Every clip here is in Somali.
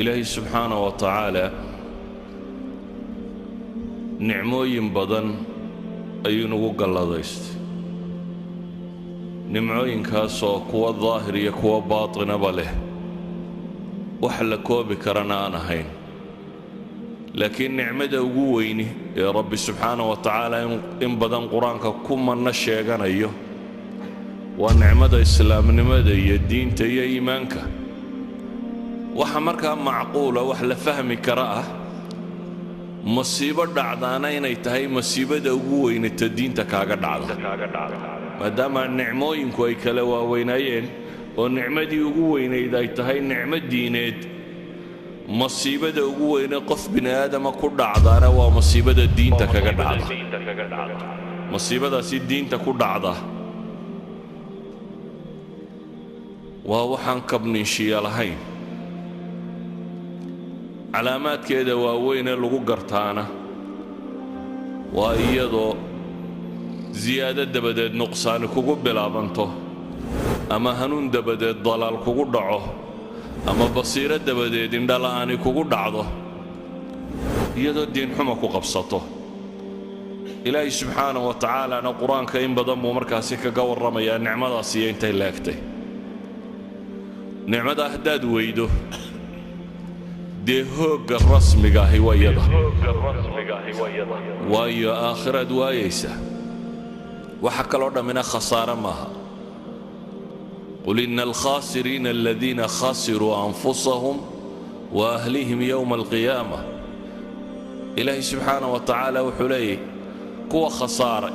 Ilaahay subxaana wa tacaala nicmooyin badan ayuu nagu galladaystay, nimcooyinkaasoo kuwa daahir iyo kuwa baatinaba leh, wax la koobi karana aan ahayn. Laakiin nicmada ugu weyni ee Rabbi subxaana wa tacaala in badan Qur-aanka ku manno sheeganayo waa nicmada islaamnimada iyo diinta iyo iimaanka. Waxa markaa macquula, wax la fahmi kara ah, masiibo dhacdaana inay tahay masiibada ugu weynata diinta kaaga dhacda, maadaama nicmooyinku ay kala waaweynaayeen oo nicmadii ugu weynayd ay tahay nicmo diineed. Masiibada ugu weyne qof bini aadama ku dhacdaana waa masiibada diinta kaga dhacda. Masiibadaasi diinta ku dhacda waa waxaan kabniinshiya lahayn. Calaamaadkeeda waaweynee lagu gartaana waa iyadoo siyaado dabadeed nuqsaani kugu bilaabanto, ama hanuun dabadeed dalaal kugu dhaco, ama basiiro dabadeed indhala'aani kugu dhacdo, iyadoo diinxuma ku qabsato. Ilaahay subxaana wa tacaalana Qur-aanka in badan buu markaasi kaga warramayaa nicmadaas iyo intay leegtay. Nicmadaa haddaad weydo, dee hoogga rasmiga ahi waa iyada, waayo aakhiraad waayaysa, waxa kaloo dhammina khasaare maaha. Qul ina alkhaasiriina aladiina khasiruu anfusahum wa ahlihim yowma alqiyaama. Ilaahay subxaana wa tacaala wuxuu leeyahy kuwa khasaaray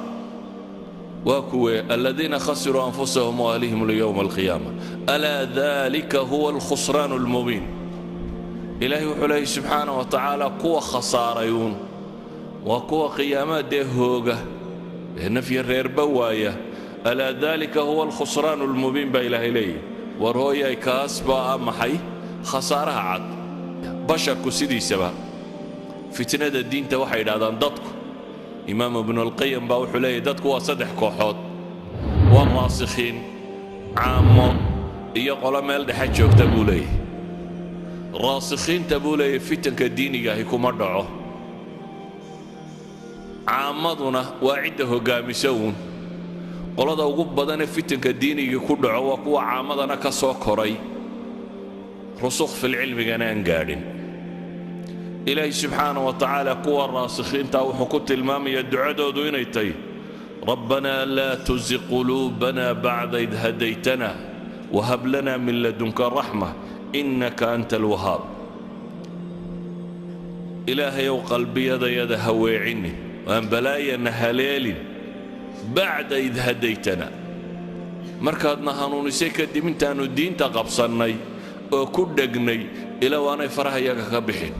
waa kuwee? Aladiina khasiruu anfusahum wa ahlihim yowma alqiyaama, alaa dalika huwa alkhusraan almubiin. Ilaahay wuxuu leeyahy subxaana wa tacaala kuwa khasaaray uun waa kuwa qiyaamaha dee hooga ee nafya reerba waaya. Alaa dalika huwa alkhusraan almubiin baa Ilaahay leeyahy. War hooyay, kaas baa ah maxay khasaaraha cad. Basharku sidiisaba fitnada diinta waxay idhahdaan dadku, Imaam Ibnulqayim baa wuxuu leeyahy dadku waa saddex kooxood: waa raasikhiin, caamo iyo qolo meel dhexe joogta buu leeyahy. Raasikhiinta buu leeyahy fitanka diinigaahi kuma dhaco, caammaduna waa cidda hoggaamisa uun. Qolada ugu badanee fitanka diinigii ku dhaco waa kuwa caammadana ka soo koray, rusukh filcilmigana aan gaadhin. Ilaahay subxaana wa tacaala kuwa raasikhiintaa wuxuu ku tilmaamayaa ducadoodu inay tahay: rabbanaa laa tusiq quluubana bacda id hadaytana wahab lana min ladunka raxma innaka anta alwahaab. Ilaahayow, qalbiyadayada ha weecinin, aan balaayana haleelin, bacda id hadaytana, markaadna hanuunisay kadib, intaannu diinta qabsannay oo ku dhegnay, ilaa waanay faraha iyaga ka bixin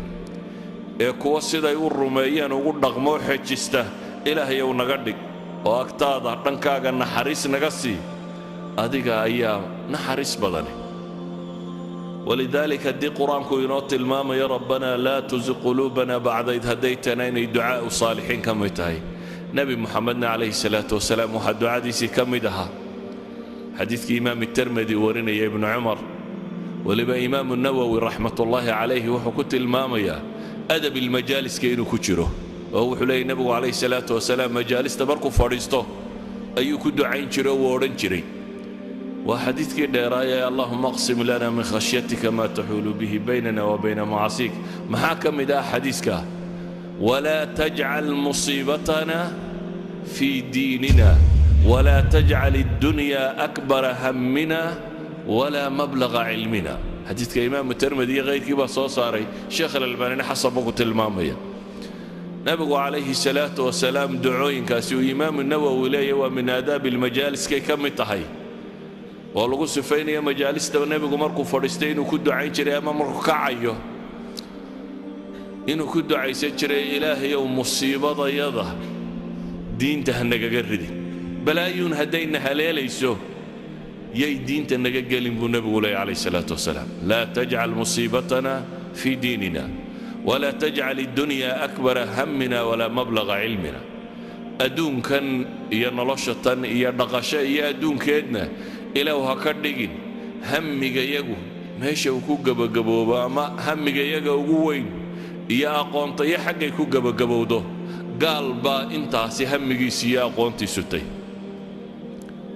ee kuwa siday u rumeeyeen ugu dhaqmoo xejista Ilaahayow naga dhig, oo agtaada dhankaaga naxariis naga sii, adiga ayaa naxariis badani. Walidaalika haddii Qur-aanku inoo tilmaamayo rabbanaa laa tusiq quluubana bacda id hadaytana inay ducaa'u saalixiin ka mid tahay, Nebi Muxamedna calayhi salaatu wasalaam waxaa ducadiisii ka mid ahaa xadiidkii Imaam Termedi warinaya, Ibnu Cumar. Weliba Imaamu Nawowi raxmatullaahi calayhi wuxuu ku tilmaamayaa adab ilmajaaliska inuu ku jiro, oo wuxuu leeyay nebigu calayhi salaatu wasalaam majaalista markuu fadhiisto ayuu ku ducayn jiray oo wuu odhan jiray. Waa xadiidkii dheeraaya ee allahuma aqsim lana min khashyatika maa taxuulu bihi baynana wa bayna macaasiik. Maxaa ka mid ah xadiiska? Walaa tajcal musiibatana fii diinina, walaa tajcal addunya akbara hammina walaa mablaga cilmina. Xadiidka Imaamu Termedi iyo kayrkii baa soo saaray, Sheekh Alalbaanina xasan buu ku tilmaamaya. Nebigu calayhi salaatu wasalaam ducooyinkaasi uu Imaamu Nawowi leeyahy waa min aadaabi almajaaliskay ka mid tahay, oo lagu sifaynaya majaalista nebigu markuu fadhiistay inuu ku ducayn jiray ama markuu kacayo inuu ku ducaysan jiray: Ilaahayow, musiibadayada diinta ha nagaga ridin, balaayuun haddayna haleelayso yay diinta naga gelin buu nebigu leeyay calayh salaatu wasalaam. Laa tajcal musiibatana fii diinina, walaa tajcal addunya akbara hammina walaa mablaga cilmina. Adduunkan iyo nolosha tan iyo dhaqasho iyo adduunkeedna Ilaahu ha ka dhigin hammigayagu Meesha uu ku gebagaboobo ama hamiga iyaga ugu weyn iyo aqoonta iyo xaggay ku gebagabowdo, gaal baa intaasi hamigiisu iyo aqoontiisu tay.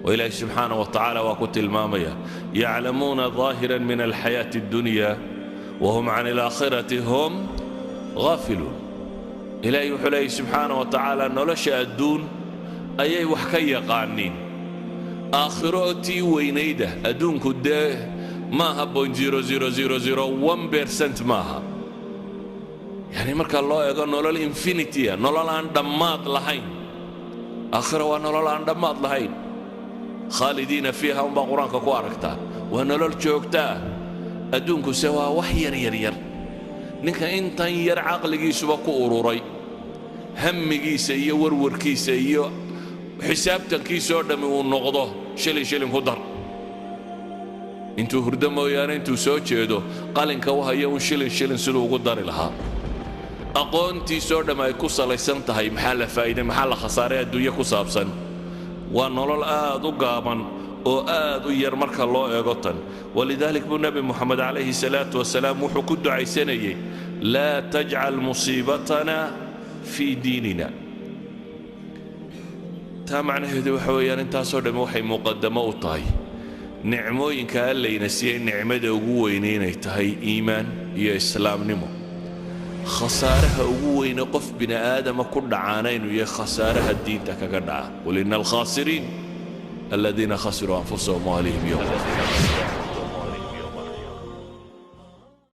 Oo Ilaahi subxaana wa tacaala waa ku tilmaamaya: yaclamuuna ظaahiran min alxayaati addunya wahum can alaakhirati hum ghaafiluun. Ilaahay wuxuu leeyay subxaana wa tacaala, nolosha adduun ayay wax ka yaqaaniin, aakhiro oo tii weynayda. Adduunku dee maaha 0.00001% maaha, yacni marka loo eego nolol infinity ah, nolol aan dhammaad lahayn. Aakhiro waa nolol aan dhammaad lahayn, khaalidiina fiiha unbaa Qur-aanka ku aragtaa, waa nolol joogta ah. Adduunkuse waa wax yar yar yar. Ninka intan yar caqligiisuba ku ururay, hamigiisa iyo warwarkiisa iyo xisaabtankiisa oo dhammi uu noqdo shilin shilin ku dar, intuu hurdo mooyaane intuu soo jeedo qalinka u hayo un shilin shilin siduu ugu dari lahaa, aqoontiisoo dhamm ay ku salaysan tahay maxaa la faa'iiday, maxaa la khasaaray adduunye ku saabsan, waa nolol aad u gaaban oo aad u yar marka loo eego tan. Walidaalik buu Nebi Moxamed calayhi salaatu wasalaam wuxuu ku ducaysanayey: laa tajcal musiibatana fii diinina. Taa macnaheedu waxa weeyaan, intaasoo dhammi waxay muqadamo u tahay nicmooyinka Allayna siiyey, nicmada ugu weyne inay tahay iimaan iyo islaamnimo, khasaaraha ugu weyne qof bini aadama ku dhacaana inuu yahay khasaaraha diinta kaga dhaca. Qul ina alkhaasiriin aladiina khasiruu anfusahum waahlihim yowma alqiyaama.